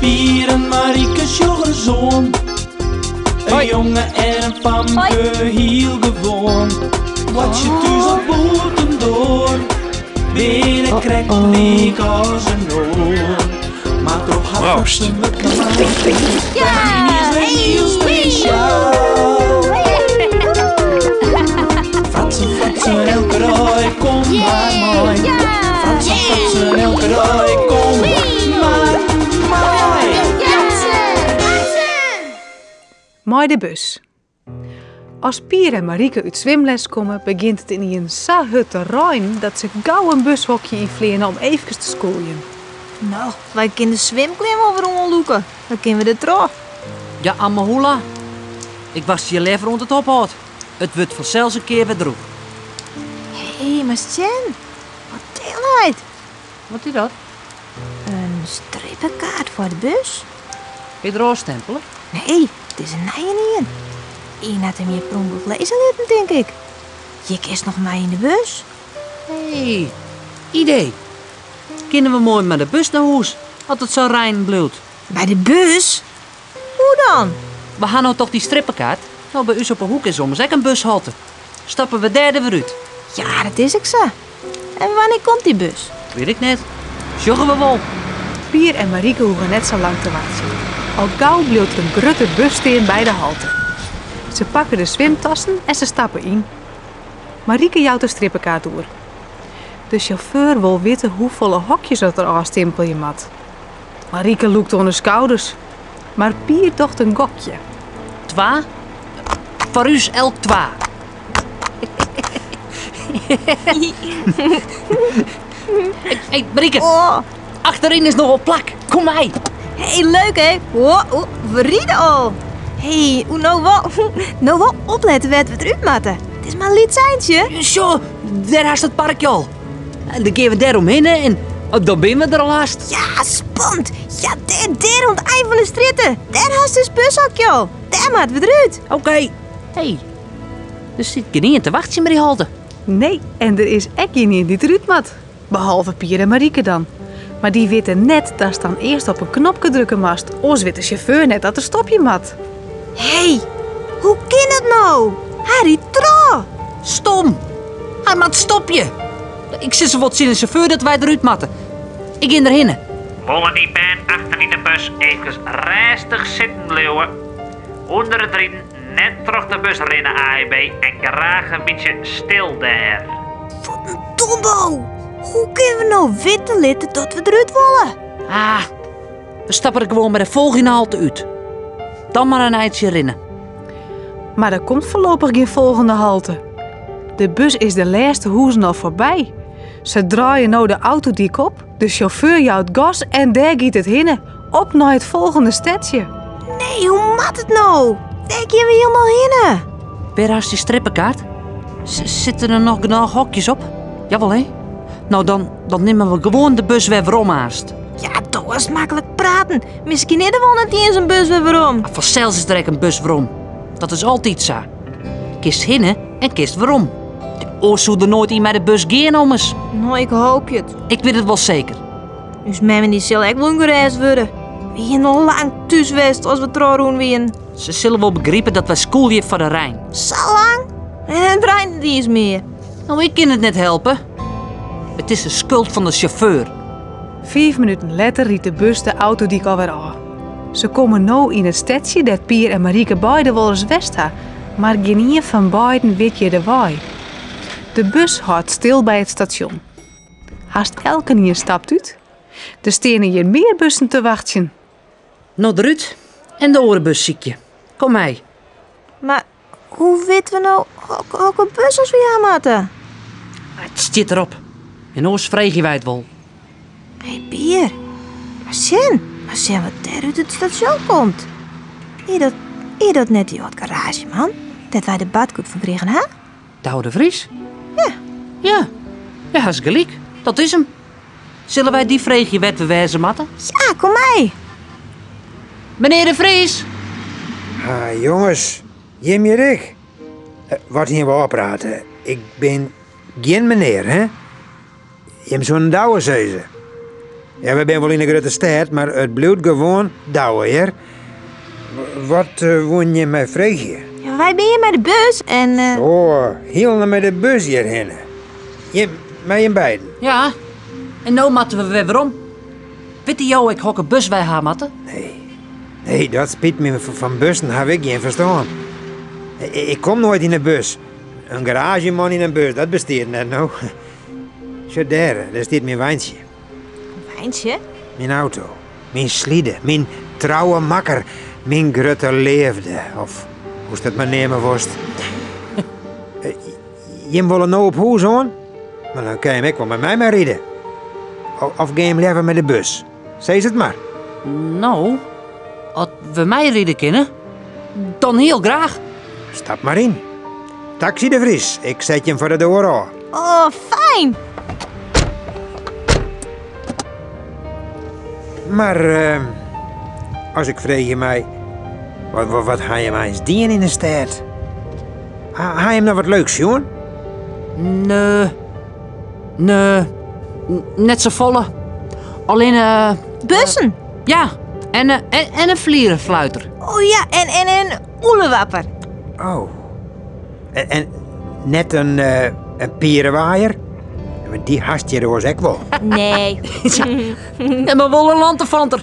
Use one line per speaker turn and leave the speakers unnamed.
Pier en Marieke sjoch ris oan. In jonge en in famke, hiel gewoan. Boartsje thús of bûtendoar, binne krekt lyk as in oar. Mar troch har
Proost.
fratsen wurdt mei ynienen wer hiel spesjaal. Fratsen, fratsen, elke dei, kom mar mei. Fratsen, fratsen, elke dei, kom mar mei.
Mei de bus. As Pier en Marieke út swimles komme, begjint it ynienen sa hurd te reinen dat se gau in bushokje ynfleane om eefkes te skûljen.
No, wy kinne de swimklean wol wer oanlûke. Dan kinne we der troch.
Ja, Amahula. Ik wachtsje hjir leaver oant it ophâldt. It wurdt fansels in kear wer drûch.
Hé, mar sjen. Wat dêr leit.
Wat is dat?
In strippekaart foar de bus.
Is der ôfstempele?
Nee, it is in nijenien. Ien hat him hjir per ûngelok lizze litten, tink ik. Hjir kinst noch mei yn de bus.
Hé, idee. Kinne we moai mei de bus nei hûs, as it sa reinen bliuwt?
Mei de bus? Hoe dan?
We ha no toch dy strippekaart? No, by ús op 'e hoek is ommers ek in bushalte. Stappe we dêr der wer út?
Ja, dat is ek sa. En wannear komt dy bus?
Wit ik net. Sjogge we wol.
Pier en Marieke hoege net sa lang te wachtsjen. Al gau bliuwt der in grutte bus stean by de halte. Se pakke de swimtassen en se stappe yn. Marieke jout de strippekaart oer. De sjauffeur wol witte hoefolle hokjes dat er ôfstimpelje moat. Marieke lûkt oan de skouders, mar Pier docht in gokje.
Twa? Foar ús elk twa. Hey, Marieke.
Oh.
Achteryn is noch wol plak. Kom mei.
Hey, leuk hè? Oh, oh, we ride al. Hey, oe, no wol, no wol oplette wêr't we derút moatte. It is mar in lyts eintsje.
Sjoch, dêr hast it parkje al. En dan gean we dêr omhinne en oh, dan binne we der al hast.
Ja, spannend. Ja, dêr, dêr oan it ein fan de strjitte. Dêr hast ús bushokje al. Dêr moatte we derút.
Oké. Hey, der sit gjinien te wachtsjen by dy halte.
Nee, en der is ek gjinien dy't derút moat. Behalve Pier en Marieke dan. Mar dy witte net datst dan earst op in knopke drukke moatst, oars wit de sjauffeur net dat er stopje moat.
Hé, hoe kin dat no? Hy rydt troch!
Stom! Hy moat stopje! Ik sis wol tsjin de sjauffeur dat wy derút moatte. Ik gean derhinne.
Wolle dy bern achter yn de bus eefkes rêstich sitten bliuwe? Under it riden Net troch de bus rinne AEB en graach in bytsje stil dêr.
Wat in dombo! Hoe kinne we no witte litte dat we derút wolle?
Ah, we stappe der gewoan by de folgjende halte út. Dan mar in eintsje rinne.
Mar der komt foarlopich gjin folgjende halte. De bus is de lêste hûzen al foarby. Se draaie no de autodyk op, de sjauffeur jout gas en dêr giet it hinne. Op nei it folgjende stedsje.
Nee, hoe moat it no? Dêr gean we hielendal hinne.
Wêr hast dy strippekaart? Sitte der noch genôch hokjes op? Jawol, hè? No, dan, dan nimme we gewoan de bus wer werom aanst.
Ja, do hast maklik praten. Miskien is der wol net iens in bus wer werom.
Ah, fansels is der ek in bus werom. Dat is altyd sa. Kinst hinne en kinst werom. Oars soe der noait ien mei de bus gean ommers.
No, ik hoopje it.
Ik wit it wol seker.
Us mem dy sil ek wol ûngerêst wurde. We hienen al lang thús west as we trochrûn wienen.
Se sille wol begripe dat wy skûlje foar de rein.
Sa lang? En it reint net iens mear.
No, ik kin it net helpe. It is de skuld fan de sjauffeur.
Fiif minuten letter rydt de bus de autodyk alwer ôf. Se komme no yn it stedsje dêr't Pier en Marieke beide wolris west ha, mar gjinien fan beiden wit hjir de wei. De bus hâldt stil by it stasjon. Hast elkenien stapt út. Der steane hjir mear bussen te wachtsjen.
No derút en de oare bus sykje. Kom mei.
Mar hoe witte we no hokker bus as we ha moatte?
It stiet derop. En oars freegje wy it wol.
Hé Pier, mar sjen, mar sjen wat dêr út it stasjon komt. Is dat, is dat net dy âld garaazjeman dêr't wy de badkoet fan krigen ha?
Douwe de Vries?
Ja.
Ja, ja, hast gelyk. Dat is him. Sille wy dy freegje wêr't we wêze moatte?
Ja, kom mei.
Menear de Vries!
Ha, jonges, jim hjir ek? Eh, wat hiene we ôfpraat? Ik bin gjin menear, hè? Jim soenen Douwe sizze. Ja, we binne wol yn 'e grutte stêd, mar it bliuwt gewoan Douwe, hear. Wat woene jim my freegje?
Ja, wy binne hjir mei de bus en...
Zo, hielendal mei de bus hjirhinne. Jim, mei jim beiden?
Ja, en no moatte we wer werom. Witte jo ek hokker bus wy ha moatte?
Nee, nee, dat spyt my, fan bussen haw ik gjin ferstân. Ik kom noait yn 'e bus. In garaazjeman yn in bus, dat bestiet net, no. Sjoch dêr, dêr stiet myn weintsje.
Weintsje?
Myn auto, myn slide, myn trouwe makker, myn grutte leafde, of hoe'tst it mar neame wolst. Jim wolle no op hûs oan? Mar dan kinne jim ek wol mei my meiride. Of gean jim leaver mei de bus? Sis it mar.
No, as we meiride kinne, dan hiel graach.
Stap mar yn. Taxi de Vries, ik set jim foar de doar ôf.
Oh, fijn!
Mar as ik freegje mei, wat, wat, wat ha jim eins dien yn de stêd? Ha, ha jim noch wat leuks sjoen?
Nee, nee, net safolle. Allinne... Eh,
Bussen?
Ja, en, eh, en, en in flierenfluiter.
Oh ja, en, en in oelewapper.
Oh. En, en net in, uh, in pierewaaier? Dy hast hjir oars ek wol.
Nee.
Ja, mar wol in lantefanter.